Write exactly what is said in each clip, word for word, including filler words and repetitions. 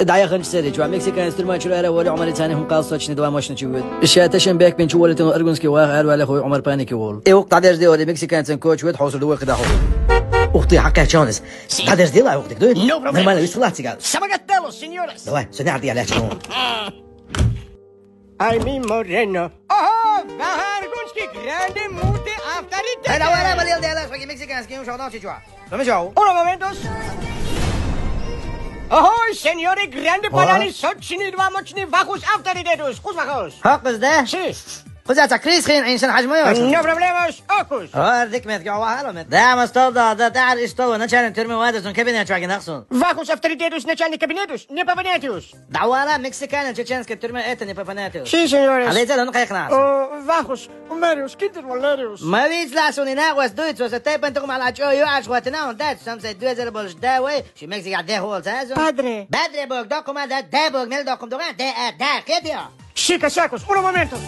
ДӀаяханчу церан чохь мексиканец тюрьма чуьра ара а волий, Ӏумар царна хӀума кхалсочни два машина чу воьду. Ша тешен бекбинчу волитан аргунский ваха арваьлла хуй Ӏумар паникий волу. И вукху дӀадерзаде олий, мексиканцан коча воьду хьовсур ду вай кхидахь хьо. Ух ты, хьакхаьчча ван иза. Дадерза дела, ух ты, дуй? Нормально, вист хилац цигара. Давай, со нехьа дӀа лаьтташ ву. Ай, ми морено. Ого, ваха аргунский гранди мути авторитет. Ай, давай, давай, лел дела, шаги мексиканский, ум шагнал чичуа. Помешал. Unos momentos. Ого, сеньори гранди панани сочни два мочни вахус авторитетус. Кус вахус. Хакус, да? Си. Кузаца Крис хин инсан хажмайос. Но проблемас, окус. Ор дик мет гава хало мет. Да, ма стол да, да, да, и стол, начальник тюрьмы вадус, он кабинет чуаги нахсун. Вахус авторитетус, начальник кабинетус, не по понятиус. Давала мексиканец чеченский тюрьмы, это не по понятиус. Си, сеньорес. А леза, он кайхна. О, вахус, умериус, кинтер валериус. Ма виц ласун, и нагвас дуйцус, а тайпан тукум ала чо, ю аш хватина, он дать, сам сай дуэзер больше, да, вай, ши Мексика де хол, сазу. Падре. Падре бог, докума, да, да, бог, мел докум, докума, да, а, да, кет я. Шика сакус, unos momentos.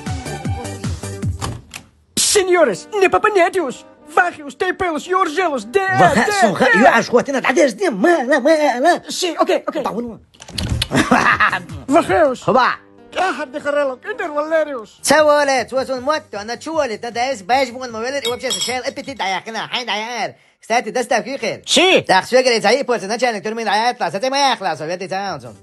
Сеньорес, не по понятиус. Вахиус, тейпелус, йоржелус, де, ваха, де, сунха, де. Ю аш хватина, да, деш, де, ма, ла, ма, ла. Си, окей, окей. Бауну. Вахеус. Хоба. Кахар де харело, кинтер валериус. Ца воле, цо сун мотто, ана чу воле, та да эс бэш бун ма велер, и вообще шел аппетит да яхина, хай да яр. Кстати, доставка хер. Си. Так, всё, говорит, заебался, начальник тюрьмы да яхла, сатэ ма яхла, со, ведь и цаун.